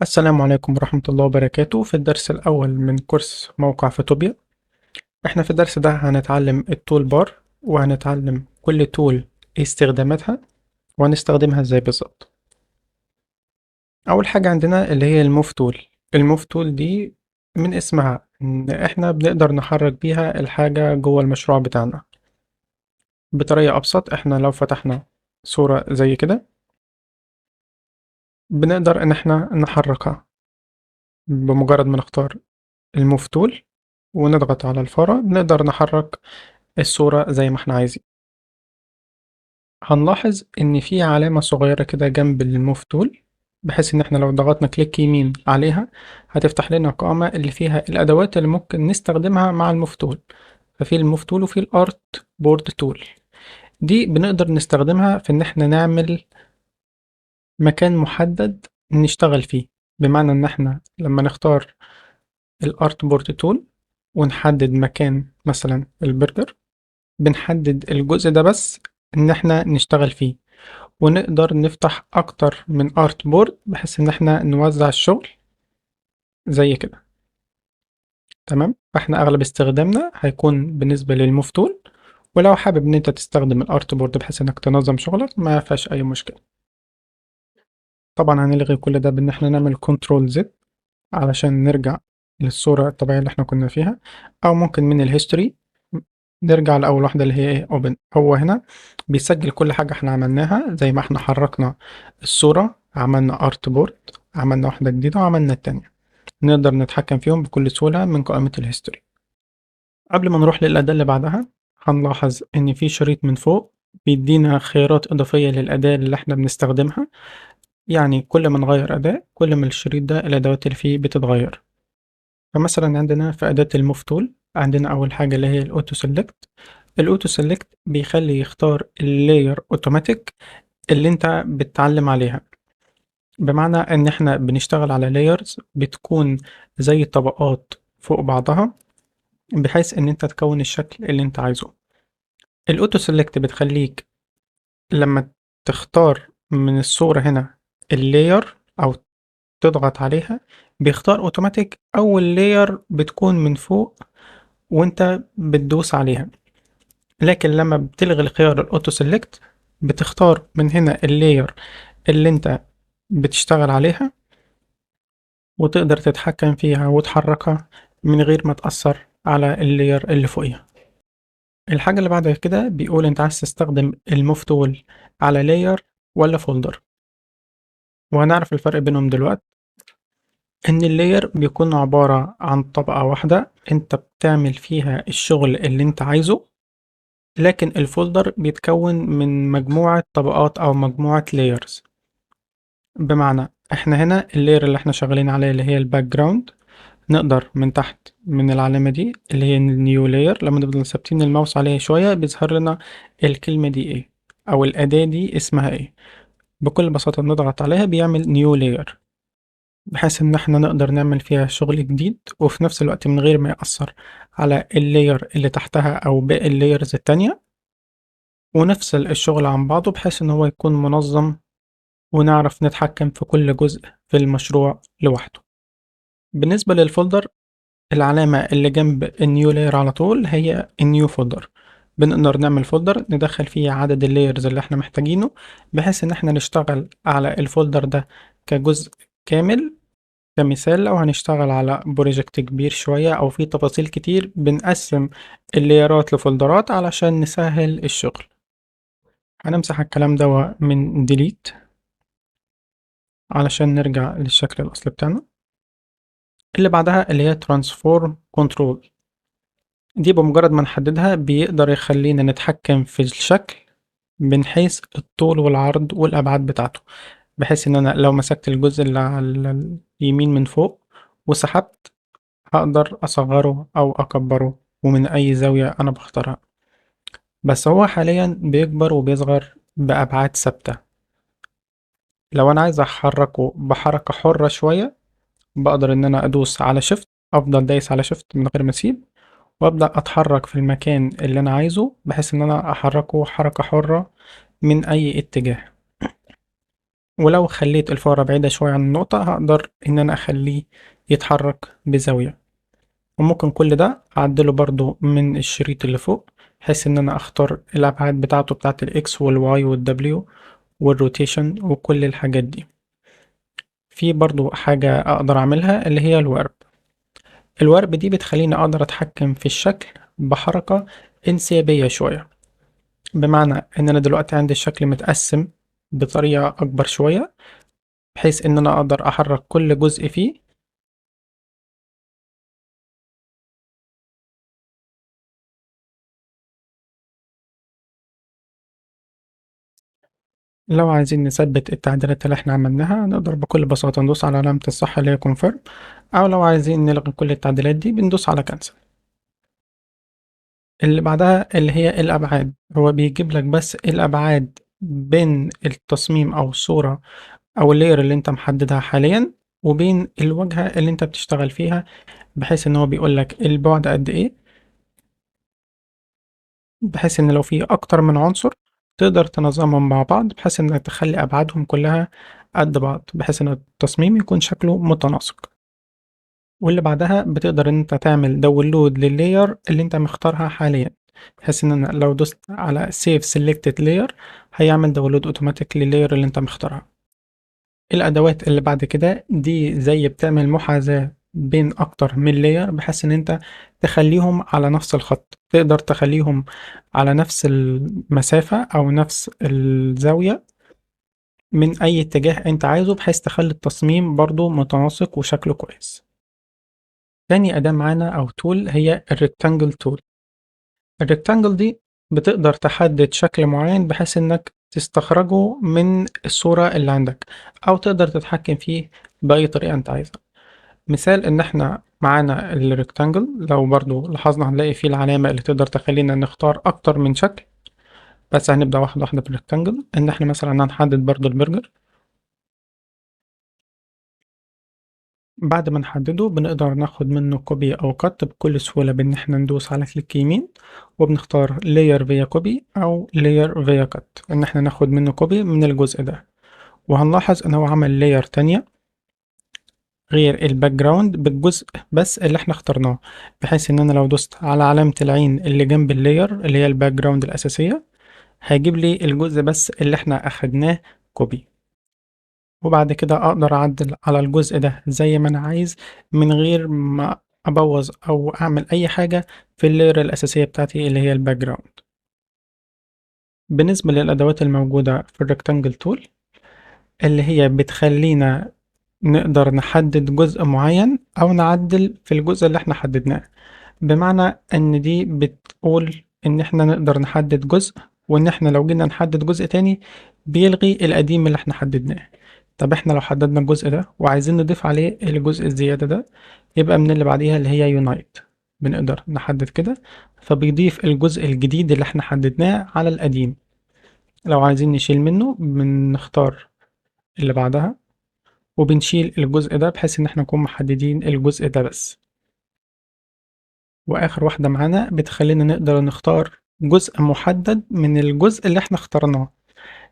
السلام عليكم ورحمة الله وبركاته. في الدرس الأول من كورس موقع فوتوبيا، احنا في الدرس ده هنتعلم ال toolbar، وهنتعلم كل tool ايه استخداماتها وهنستخدمها ازاي بالظبط. أول حاجة عندنا اللي هي ال move tool. ال move tool دي من اسمها إن احنا بنقدر نحرك بيها الحاجة جوه المشروع بتاعنا. بطريقة أبسط، احنا لو فتحنا صورة زي كده بنقدر إن احنا نحركها بمجرد ما نختار ال move tool ونضغط على الفارة، بنقدر نحرك الصورة زي ما احنا عايزين. هنلاحظ إن في علامة صغيرة كده جنب ال move tool، بحيث إن احنا لو ضغطنا click يمين عليها هتفتح لنا قائمة اللي فيها الأدوات اللي ممكن نستخدمها مع ال move tool. ففي ال move tool وفي ال artboard tool، دي بنقدر نستخدمها في إن احنا نعمل مكان محدد نشتغل فيه. بمعنى إن احنا لما نختار ال artboard tool ونحدد مكان مثلا البرجر، بنحدد الجزء ده بس إن احنا نشتغل فيه، ونقدر نفتح أكتر من artboard بحيث إن احنا نوزع الشغل زي كده. تمام، فاحنا أغلب استخدامنا هيكون بالنسبة لل move tool، ولو حابب إن أنت تستخدم ال artboard بحيث إنك تنظم شغلك ما فيهاش أي مشكلة. طبعا هنلغي كل ده بإن احنا نعمل control Z علشان نرجع للصورة الطبيعية اللي احنا كنا فيها، أو ممكن من ال history نرجع لأول واحدة اللي هي ايه open. هو هنا بيسجل كل حاجة احنا عملناها، زي ما احنا حركنا الصورة، عملنا artboard، عملنا واحدة جديدة وعملنا التانية. نقدر نتحكم فيهم بكل سهولة من قائمة ال history. قبل ما نروح للأداة اللي بعدها هنلاحظ إن في شريط من فوق بيدينا خيارات إضافية للأداة اللي احنا بنستخدمها. يعني كل ما نغير أداة كل ما الشريط ده الأدوات اللي فيه بتتغير. فمثلا عندنا في أداة ال move tool عندنا أول حاجة اللي هي ال auto select. ال auto select بيخلي يختار ال layer automatic اللي انت بتتعلم عليها، بمعنى ان احنا بنشتغل على layers بتكون زي طبقات فوق بعضها بحيث ان انت تكون الشكل اللي انت عايزه. ال auto select بتخليك لما تختار من الصورة هنا ال layer او تضغط عليها بيختار اوتوماتيك اول layer بتكون من فوق وانت بتدوس عليها. لكن لما بتلغي الخيار ال auto select بتختار من هنا ال layer اللي انت بتشتغل عليها وتقدر تتحكم فيها وتحركها من غير ما تأثر على ال layer اللي فوقيها. الحاجة اللي بعد كده بيقول انت عايز تستخدم ال move tool على layer ولا folder، وهنعرف الفرق بينهم دلوقتي. ان ال layer بيكون عبارة عن طبقة واحدة انت بتعمل فيها الشغل اللي انت عايزه، لكن ال folder بيتكون من مجموعة طبقات او مجموعة layers. بمعنى احنا هنا ال layer اللي احنا شغالين عليها اللي هي ال background، نقدر من تحت من العلامة دي اللي هي ال new layer لما نفضل ثابتين الماوس عليها شوية بيظهر لنا الكلمة دي ايه او الأداة دي اسمها ايه. بكل بساطة بنضغط عليها بيعمل new layer بحيث ان احنا نقدر نعمل فيها شغل جديد، وفي نفس الوقت من غير ما يأثر على ال layer اللي تحتها او باقي ال layers التانية، ونفصل الشغل عن بعضه بحيث ان هو يكون منظم ونعرف نتحكم في كل جزء في المشروع لوحده. بالنسبة لل folder، العلامة اللي جنب ال new layer على طول هي ال new folder. بنقدر نعمل folder ندخل فيه عدد ال layers اللي احنا محتاجينه بحيث ان احنا نشتغل على ال folder ده كجزء كامل. كمثال لو هنشتغل على project كبير شوية او فيه تفاصيل كتير بنقسم ال layerات ل folderات علشان نسهل الشغل. هنمسح الكلام ده من delete علشان نرجع للشكل الأصلي بتاعنا. اللي بعدها اللي هي transform control، دي بمجرد ما نحددها بيقدر يخلينا نتحكم في الشكل من حيث الطول والعرض والأبعاد بتاعته، بحيث إن أنا لو مسكت الجزء اللي على اليمين من فوق وسحبت هقدر أصغره أو أكبره ومن أي زاوية أنا بختارها. بس هو حاليا بيكبر وبيصغر بأبعاد ثابتة. لو أنا عايز أحركه بحركة حرة شوية بقدر إن أنا أدوس على shift، أفضل دايس على shift من غير ما أسيب، وأبدأ أتحرك في المكان اللي أنا عايزه بحيث إن أنا أحركه حركة حرة من أي اتجاه. ولو خليت الفارة بعيدة شوية عن النقطة هقدر إن أنا أخليه يتحرك بزاوية. وممكن كل ده أعدله برضو من الشريط اللي فوق، بحيث إن أنا أختار الأبعاد بتاعته بتاعت ال X وال Y وال W وال rotation وكل الحاجات دي. في برضو حاجة أقدر أعملها اللي هي ال warp. ال warp دي بتخليني أقدر أتحكم في الشكل بحركة انسيابية شوية، بمعنى إن أنا دلوقتي عندي الشكل متقسم بطريقة أكبر شوية، بحيث إن أنا أقدر أحرك كل جزء فيه. لو عايزين نثبت التعديلات اللي احنا عملناها نقدر بكل بساطة ندوس على علامة الصح اللي هي confirm، أو لو عايزين نلغي كل التعديلات دي بندوس على cancel. اللي بعدها اللي هي الأبعاد، هو بيجيب لك بس الأبعاد بين التصميم أو الصورة أو ال layer اللي انت محددها حاليا وبين الواجهة اللي انت بتشتغل فيها، بحيث ان هو بيقول لك البعد قد ايه، بحيث ان لو في اكتر من عنصر تقدر تنظمهم مع بعض بحيث انك تخلي ابعادهم كلها قد بعض، بحيث ان التصميم يكون شكله متناسق. واللي بعدها بتقدر ان انت تعمل download لل layer اللي انت مختارها حاليا، بحيث ان انا لو دوست على save selected layer هيعمل download اوتوماتيك لل layer اللي انت مختارها. الادوات اللي بعد كده دي زي بتعمل محاذاة بين اكتر من layer، بحيث ان انت تخليهم على نفس الخط، تقدر تخليهم على نفس المسافة او نفس الزاوية من اي اتجاه انت عايزه، بحيث تخلي التصميم برضو متناسق وشكله كويس. تاني أداة معانا أو tool هي ال rectangle tool. ال rectangle دي بتقدر تحدد شكل معين بحيث انك تستخرجه من الصورة اللي عندك، او تقدر تتحكم فيه بأي طريقة انت عايزها. مثال ان احنا معانا ال rectangle، لو برضو لاحظنا هنلاقي فيه العلامة اللي تقدر تخلينا نختار اكتر من شكل، بس هنبدأ واحدة واحدة في ال rectangle. ان احنا مثلا هنحدد برضو البرجر، بعد ما نحدده بنقدر ناخد منه copy او cut بكل سهولة بان احنا ندوس على click يمين وبنختار layer via copy او layer via cut، ان احنا ناخد منه copy من الجزء ده. وهنلاحظ ان هو عمل layer تانية غير ال background بالجزء بس اللي احنا اخترناه، بحيث ان انا لو دوست على علامة العين اللي جنب ال layer اللي هي ال background الاساسية هيجيب لي الجزء بس اللي احنا اخدناه copy. وبعد كده اقدر اعدل على الجزء ده زي ما انا عايز من غير ما ابوظ او اعمل اي حاجة في ال layer الاساسية بتاعتي اللي هي ال background. بالنسبة للادوات الموجودة في ال rectangle tool اللي هي بتخلينا نقدر نحدد جزء معين او نعدل في الجزء اللي احنا حددناه، بمعنى ان دي بتقول ان احنا نقدر نحدد جزء، وان احنا لو جينا نحدد جزء تاني بيلغي القديم اللي احنا حددناه. طب احنا لو حددنا الجزء ده وعايزين نضيف عليه الجزء الزيادة ده، يبقى من اللي بعديها اللي هي unite بنقدر نحدد كده، فبيضيف الجزء الجديد اللي احنا حددناه على القديم. لو عايزين نشيل منه بنختار اللي بعدها وبنشيل الجزء ده بحيث ان احنا نكون محددين الجزء ده بس. واخر واحدة معانا بتخلينا نقدر نختار جزء محدد من الجزء اللي احنا اخترناه.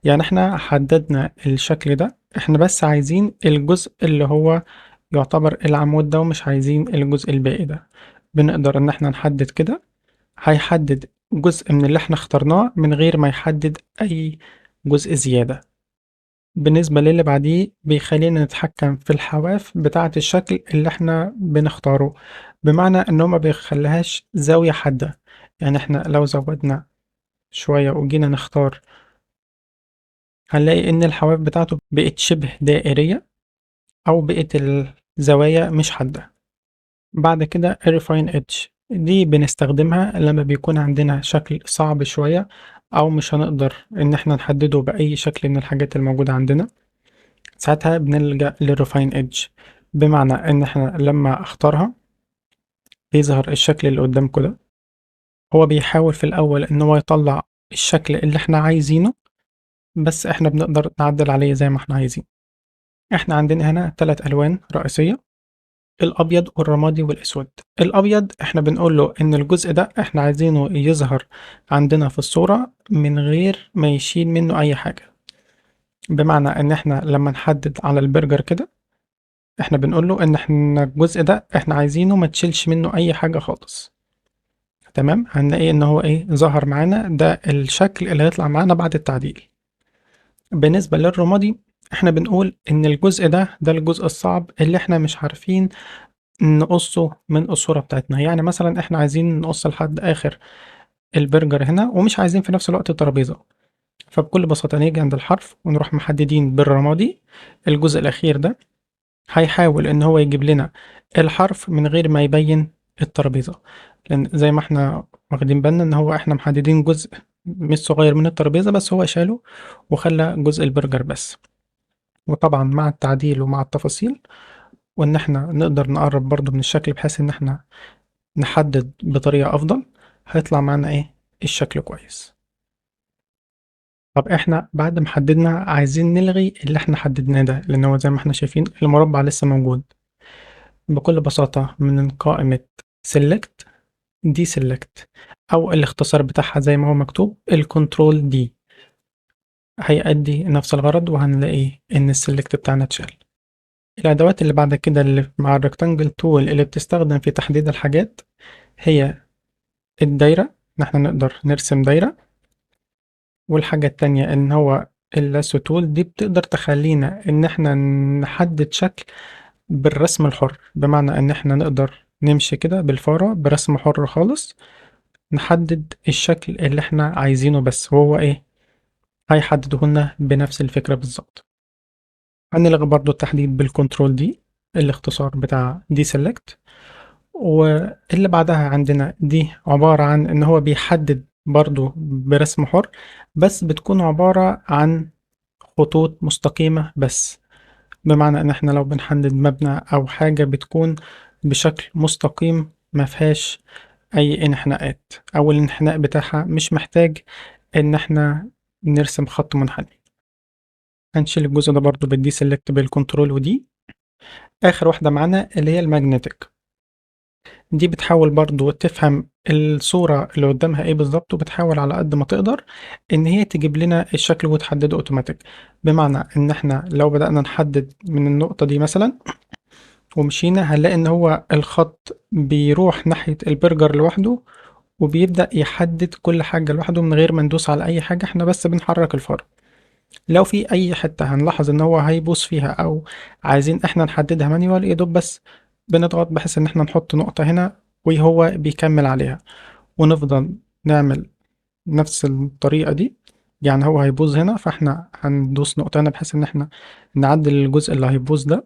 يعني احنا حددنا الشكل ده، احنا بس عايزين الجزء اللي هو يعتبر العمود ده ومش عايزين الجزء الباقي ده. بنقدر ان احنا نحدد كده، هيحدد جزء من اللي احنا اخترناه من غير ما يحدد اي جزء زيادة. بالنسبة للي بعديه بيخلينا نتحكم في الحواف بتاعة الشكل اللي احنا بنختاره، بمعنى ان هو ما بيخليهاش زاوية حادة. يعني احنا لو زودنا شوية وجينا نختار هنلاقي ان الحواف بتاعته بقت شبه دائرية او بقت الزوايا مش حادة. بعد كده Refine Edge دي بنستخدمها لما بيكون عندنا شكل صعب شوية او مش هنقدر ان احنا نحدده باي شكل من الحاجات الموجودة عندنا، ساعتها بنلجأ لل refine edge. بمعنى ان احنا لما اختارها بيظهر الشكل اللي قدامكم ده، هو بيحاول في الاول ان هو يطلع الشكل اللي احنا عايزينه، بس احنا بنقدر نعدل عليه زي ما احنا عايزين. احنا عندنا هنا 3 الوان رئيسية، الابيض والرمادي والاسود. الابيض احنا بنقول له ان الجزء ده احنا عايزينه يظهر عندنا في الصورة من غير ما يشيل منه اي حاجة. بمعنى ان احنا لما نحدد على البرجر كده احنا بنقول له ان احنا الجزء ده احنا عايزينه ما تشيلش منه اي حاجة خالص. تمام، هنلاقي ان هو ايه ظهر معانا، ده الشكل اللي هيطلع معانا بعد التعديل. بالنسبة للرمادي احنا بنقول ان الجزء ده الجزء الصعب اللي احنا مش عارفين نقصه من الصورة بتاعتنا. يعني مثلا احنا عايزين نقص لحد اخر البرجر هنا ومش عايزين في نفس الوقت الترابيزة، فبكل بساطة نيجي عند الحرف ونروح محددين بالرمادي الجزء الاخير ده، هيحاول ان هو يجيب لنا الحرف من غير ما يبين الترابيزة، لان زي ما احنا واخدين بالنا ان هو احنا محددين جزء مش صغير من الترابيزة بس هو شاله وخلى جزء البرجر بس. وطبعا مع التعديل ومع التفاصيل وان احنا نقدر نقرب برضو من الشكل بحيث ان احنا نحدد بطريقة افضل، هيطلع معانا ايه الشكل كويس. طب احنا بعد ما حددنا عايزين نلغي اللي احنا حددناه ده، لان هو زي ما احنا شايفين المربع لسه موجود. بكل بساطة من قائمة Select Deselect او الاختصار بتاعها زي ما هو مكتوب ال control D، هيأدي نفس الغرض وهنلاقي ان ال select بتاعنا اتشال. الادوات اللي بعد كده اللي مع ال rectangle tool اللي بتستخدم في تحديد الحاجات هي الدايرة، ان احنا نقدر نرسم دايرة. والحاجة التانية ان هو ال lasso tool، دي بتقدر تخلينا ان احنا نحدد شكل بالرسم الحر، بمعنى ان احنا نقدر نمشي كده بالفارة برسم حر خالص، نحدد الشكل اللي احنا عايزينه بس، وهو ايه هيحدده لنا بنفس الفكرة بالظبط. هنلغي برضو التحديد بال control D الاختصار بتاع deselect. واللي بعدها عندنا دي عبارة عن ان هو بيحدد برضو برسم حر، بس بتكون عبارة عن خطوط مستقيمة بس، بمعنى ان احنا لو بنحدد مبنى او حاجة بتكون بشكل مستقيم ما فيهاش اي انحناءات، او الانحناء بتاعها مش محتاج ان احنا نرسم خط منحني. هنشيل الجزء ده برضو بال deselect بال control و D. اخر واحدة معانا اللي هي ال magnetic، دي بتحاول برضو تفهم الصورة اللي قدامها ايه بالظبط، وبتحاول على قد ما تقدر ان هي تجيب لنا الشكل وتحدده اوتوماتيك. بمعنى ان احنا لو بدأنا نحدد من النقطة دي مثلا ومشينا، هنلاقي ان هو الخط بيروح ناحية البرجر لوحده وبيبدأ يحدد كل حاجة لوحده من غير ما ندوس على اي حاجة، احنا بس بنحرك الفار. لو في اي حتة هنلاحظ ان هو هيبوظ فيها او عايزين احنا نحددها manual، يا دوب بس بنضغط بحيث ان احنا نحط نقطة هنا وهو بيكمل عليها، ونفضل نعمل نفس الطريقة دي. يعني هو هيبوظ هنا فاحنا هندوس نقطة هنا بحيث ان احنا نعدل الجزء اللي هيبوظ ده،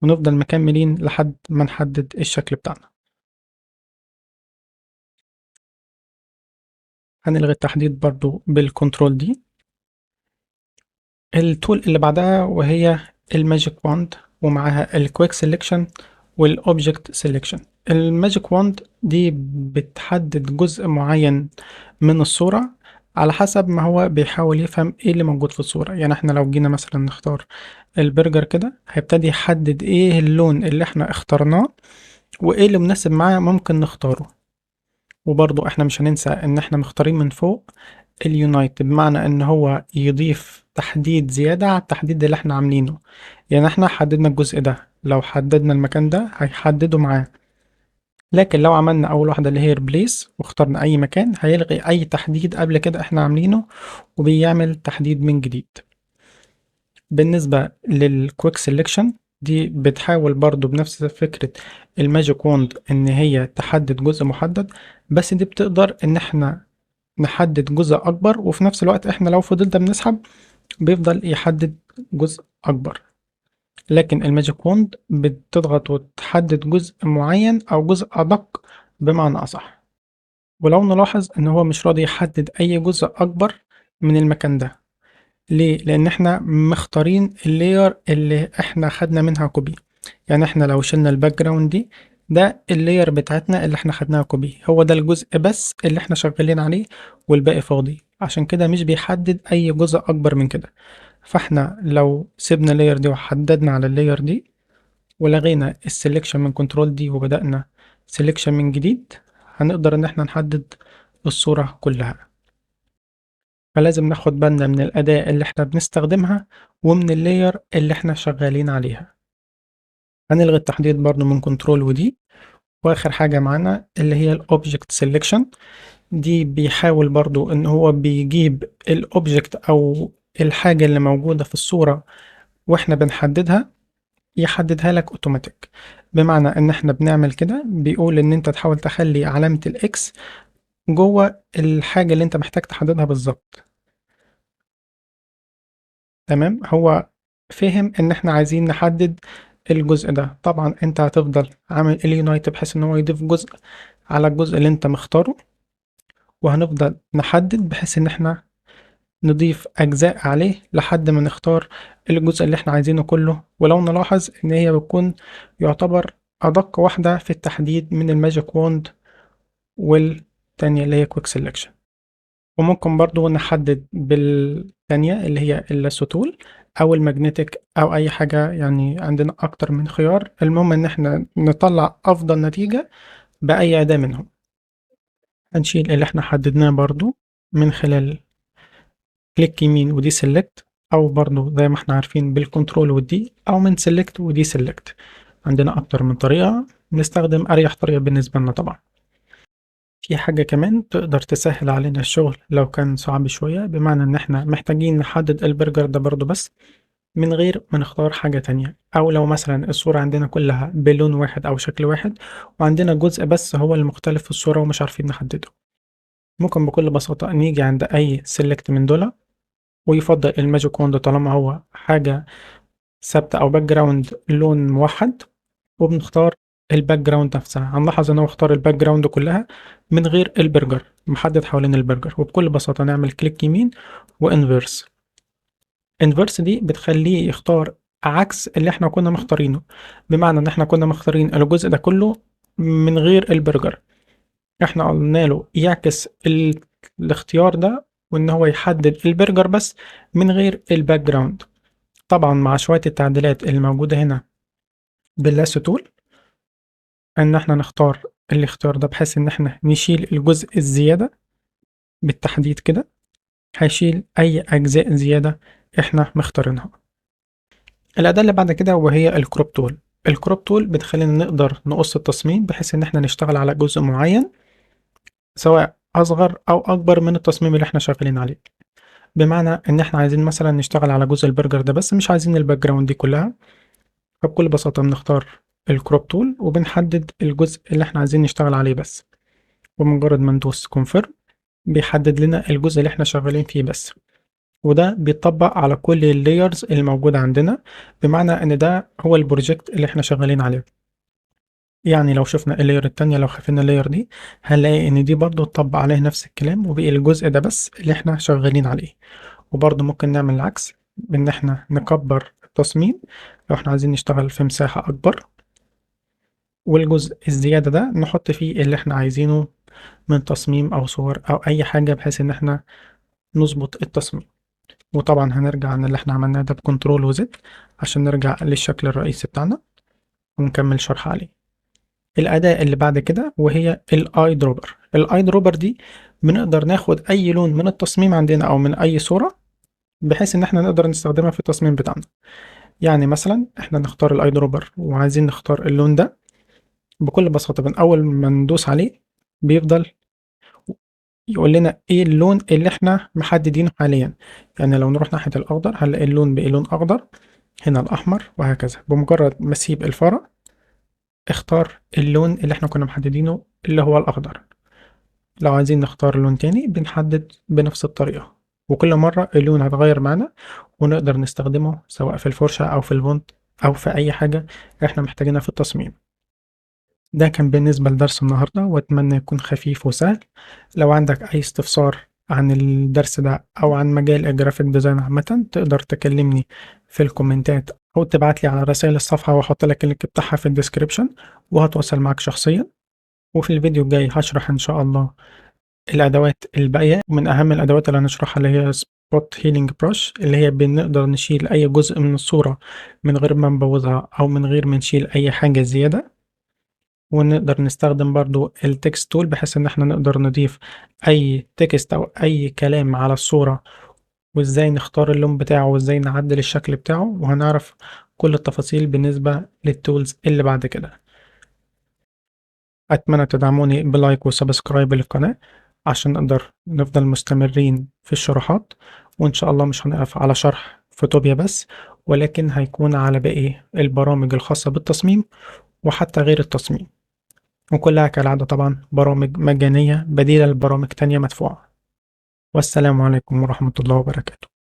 ونفضل مكملين لحد ما نحدد الشكل بتاعنا. هنلغي التحديد برضو بال control D. ال tool اللي بعدها وهي ال magic wand، ومعاها ال quick selection وال object selection. ال magic wand دي بتحدد جزء معين من الصورة على حسب ما هو بيحاول يفهم ايه اللي موجود في الصورة. يعني احنا لو جينا مثلا نختار البرجر كده، هيبتدي يحدد ايه اللون اللي احنا اخترناه وايه اللي مناسب معاه ممكن نختاره. وبرضو احنا مش هننسى ان احنا مختارين من فوق ال unite، بمعنى ان هو يضيف تحديد زيادة على التحديد اللي احنا عاملينه. يعني احنا حددنا الجزء ده، لو حددنا المكان ده هيحدده معاه، لكن لو عملنا اول واحدة اللي هي replace واخترنا اي مكان هيلغي اي تحديد قبل كده احنا عاملينه وبيعمل تحديد من جديد. بالنسبة لل quick selection دي بتحاول برضو بنفس فكرة ال magic wand ان هي تحدد جزء محدد، بس دي بتقدر ان احنا نحدد جزء اكبر، وفي نفس الوقت احنا لو فضلنا بنسحب بيفضل يحدد جزء اكبر. لكن ال magic wand بتضغط وتحدد جزء معين او جزء ادق بمعنى اصح. ولو نلاحظ ان هو مش راضي يحدد اي جزء اكبر من المكان ده، ليه؟ لان احنا مختارين ال layer اللي احنا خدنا منها copy. يعني احنا لو شلنا ال background دي، ده ال layer بتاعتنا اللي احنا خدناها copy، هو ده الجزء بس اللي احنا شغالين عليه والباقي فاضي، عشان كده مش بيحدد اي جزء اكبر من كده. فاحنا لو سيبنا ال layer دي وحددنا على ال layer دي ولغينا ال selection من control D وبدأنا selection من جديد، هنقدر ان احنا نحدد الصورة كلها. فلازم ناخد بالنا من الأداة اللي احنا بنستخدمها ومن ال layer اللي احنا شغالين عليها. هنلغي التحديد برضو من control و D. واخر حاجة معانا اللي هي ال object selection، دي بيحاول برضو ان هو بيجيب ال object او الحاجة اللي موجودة في الصورة واحنا بنحددها يحددها لك اوتوماتيك. بمعنى ان احنا بنعمل كده بيقول ان انت تحاول تخلي علامة ال X جوه الحاجة اللي انت محتاج تحددها بالظبط. تمام، هو فهم ان احنا عايزين نحدد الجزء ده. طبعا انت هتفضل عامل ال unite بحيث ان هو يضيف جزء على الجزء اللي انت مختاره، وهنفضل نحدد بحيث ان احنا نضيف اجزاء عليه لحد ما نختار الجزء اللي احنا عايزينه كله. ولو نلاحظ ان هي بتكون يعتبر ادق واحدة في التحديد من ال magic wand والتانية اللي هي quick selection. وممكن برضو نحدد بالتانية اللي هي ال lasso tool او ال magnetic او اي حاجة، يعني عندنا اكتر من خيار. المهم ان احنا نطلع افضل نتيجة باي اداة منهم. هنشيل اللي احنا حددناه برضو من خلال click يمين و deselect، او برضو زي ما احنا عارفين بال control وال D، او من select و deselect. عندنا اكتر من طريقة، نستخدم اريح طريقة بالنسبة لنا. طبعا في حاجة كمان تقدر تسهل علينا الشغل لو كان صعب شوية، بمعنى ان احنا محتاجين نحدد البرجر ده برضو بس من غير ما نختار حاجة تانية، او لو مثلا الصورة عندنا كلها بلون واحد او شكل واحد وعندنا جزء بس هو المختلف في الصورة ومش عارفين نحدده، ممكن بكل بساطة نيجي عند اي select من دول، ويفضل ال magic wand طالما هو حاجة ثابتة او background لون موحد، وبنختار ال background نفسها. هنلاحظ ان هو اختار ال background كلها من غير البرجر، محدد حوالين البرجر. وبكل بساطة نعمل click يمين و inverse. inverse دي بتخليه يختار عكس اللي احنا كنا مختارينه، بمعنى ان احنا كنا مختارين الجزء ده كله من غير البرجر، احنا قلنا له يعكس الاختيار ده وان هو يحدد البرجر بس من غير ال background. طبعا مع شوية التعديلات اللي موجودة هنا بال lasso tool، ان احنا نختار الاختيار ده بحيث ان احنا نشيل الجزء الزيادة بالتحديد كده، هيشيل اي اجزاء زيادة احنا مختارينها. الاداة اللي بعد كده وهي ال crop tool. ال crop tool بتخلينا نقدر نقص التصميم بحيث ان احنا نشتغل على جزء معين سواء اصغر او اكبر من التصميم اللي احنا شغالين عليه. بمعنى ان احنا عايزين مثلا نشتغل على جزء البرجر ده بس، مش عايزين ال background دي كلها، فبكل بساطة بنختار ال crop tool وبنحدد الجزء اللي احنا عايزين نشتغل عليه بس، ومجرد ما ندوس confirm بيحدد لنا الجزء اللي احنا شغالين فيه بس. وده بيطبق على كل ال layers اللي موجودة عندنا، بمعنى ان ده هو ال project اللي احنا شغالين عليه. يعني لو شفنا ال layer التانية، لو خفينا ال layer دي هنلاقي ان دي برضو اتطبق عليها نفس الكلام، وبقي الجزء ده بس اللي احنا شغالين عليه. وبرضو ممكن نعمل العكس بان احنا نكبر التصميم لو احنا عايزين نشتغل في مساحة اكبر، والجزء الزيادة ده نحط فيه اللي احنا عايزينه من تصميم او صور او اي حاجة بحيث ان احنا نظبط التصميم. وطبعا هنرجع عن اللي احنا عملناه ده ب control و Z عشان نرجع للشكل الرئيسي بتاعنا ونكمل شرح عليه. الأداة اللي بعد كده وهي ال eyedropper. ال eyedropper دي بنقدر ناخد اي لون من التصميم عندنا او من اي صورة بحيث ان احنا نقدر نستخدمها في التصميم بتاعنا. يعني مثلا احنا نختار ال eyedropper وعايزين نختار اللون ده، بكل بساطة من اول ما ندوس عليه بيفضل يقول لنا ايه اللون اللي احنا محددينه حاليا. يعني لو نروح ناحية الاخضر هنلاقي اللون بقى لون اخضر، هنا الاحمر، وهكذا. بمجرد ما اسيب الفارة اختار اللون اللي احنا كنا محددينه اللي هو الاخضر. لو عايزين نختار لون تاني بنحدد بنفس الطريقة، وكل مرة اللون هيتغير معانا ونقدر نستخدمه سواء في الفرشة او في ال font او في اي حاجة احنا محتاجينها في التصميم. ده كان بالنسبة لدرس النهاردة، واتمنى يكون خفيف وسهل. لو عندك اي استفسار عن الدرس ده او عن مجال ال graphic design عامة تقدر تكلمني في الكومنتات او تبعت لي على رسائل الصفحة واحط لك ال link بتاعها في ال description وهتواصل معاك شخصيا. وفي الفيديو الجاي هشرح ان شاء الله الادوات الباقية، ومن اهم الادوات اللي هنشرحها اللي هي spot healing brush، اللي هي بنقدر نشيل اي جزء من الصورة من غير ما نبوظها او من غير ما نشيل اي حاجة زيادة. ونقدر نستخدم برضو ال text tool بحيث ان احنا نقدر نضيف اي text او اي كلام على الصورة، وازاي نختار اللون بتاعه وازاي نعدل الشكل بتاعه، وهنعرف كل التفاصيل بالنسبة لل tools اللي بعد كده. اتمنى تدعموني ب like و subscribe للقناة عشان نقدر نفضل مستمرين في الشروحات، وان شاء الله مش هنقف على شرح فوتوبيا بس، ولكن هيكون على باقي البرامج الخاصة بالتصميم وحتى غير التصميم، وكلها كالعادة طبعا برامج مجانية بديلة لبرامج تانية مدفوعة. والسلام عليكم ورحمة الله وبركاته.